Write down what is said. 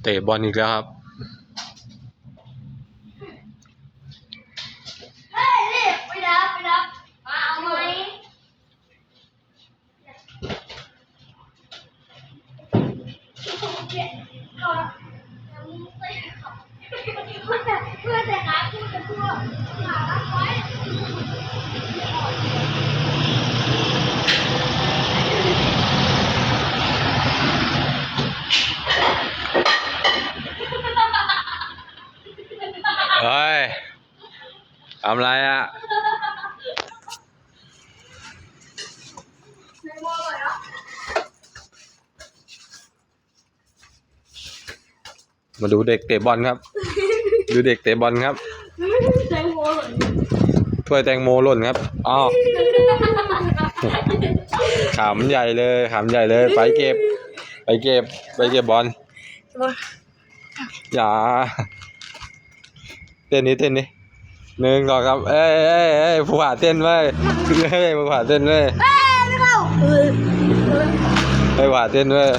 ເຕະບອນອີກແລ້ວຄັບ. ເຮີ້ຍ ທຳອະໄລອະ? ມາດູເດັກເຕະບອນຄັບ ດູເດັກເຕະບອນຄັບ. ຖ້ວຍແຕງໂມຫຼົ່ນຄັບ. ອ້າວ ຂາມໃຫຍ່ເລີຍ ຂາມໃຫຍ່ເລີຍ. ໄປເກັບ ໄປເກັບ ໄປເກັບບອນ. ຢ່າ ເຕັ້ນນີ້ ເຕັ້ນນີ້ ໜຶ່ງ ສອງ ສາມ. ເອີຍ ເອີຍ ເອີຍ ຜູ້ຫາເຕັ້ນເວີຍ ເອີຍ ຜູ້ຫາເຕັ້ນເວີຍ. ເອີຍ ຜູ້ຫາເຕັ້ນເວີຍ.